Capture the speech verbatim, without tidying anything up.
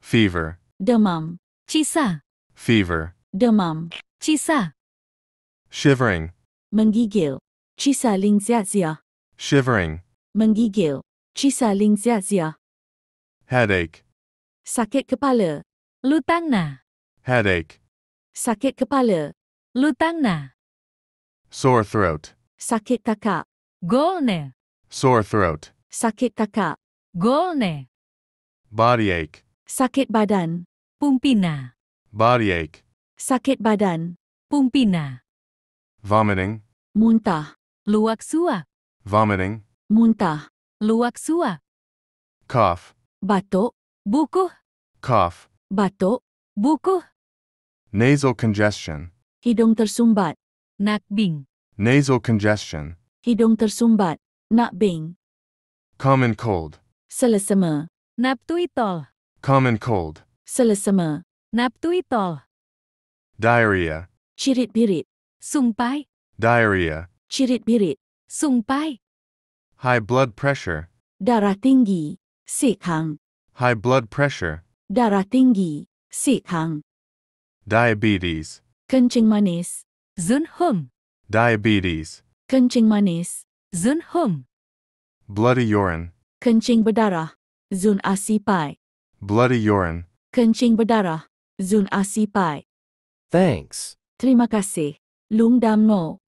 Fever. Demam. Cisa. Fever. Demam. Cisa. Shivering. Menggigil. Cisa ling ziazia. Shivering. Menggigil. Cisa ling ziazia. Headache. Sakit kepala. Lutang na. Headache. Sakit kepala. Lutang na. Sore throat. Sakit kakak. Gol ne. Sore throat. Sakit kakak. Gol ne. Body ache. Sakit badan. Pumpi na. Body ache. Sakit badan. Pumpi na. Vomiting. Muntah. Luak suak. Vomiting. Muntah. Luak suak. Cough. Batuk. Bukuh. Cough. Batuk. Bukuh. Nasal congestion. Hidung tersumbat. Nakbing. Nasal congestion. Hidung tersumbat. Nakbing. Common cold. Selesema. Naptuitol. Common cold. Selesema. Naptuitol. Diarrhea. Cirit-birit. Sungpai. Diarrhea. Cirit-birit. Sungpai. High blood pressure. Darah tinggi. Sikhang. High blood pressure. Darah tinggi. Sikhang. Diabetes. Kencing manis. Zun hum. Diabetes. Kencing manis. Zun hum. Bloody urine. Kencing berdarah. Zun asipai. Bloody urine. Kencing berdarah. Zun asipai. Thanks. Terima kasih. Lungdam no.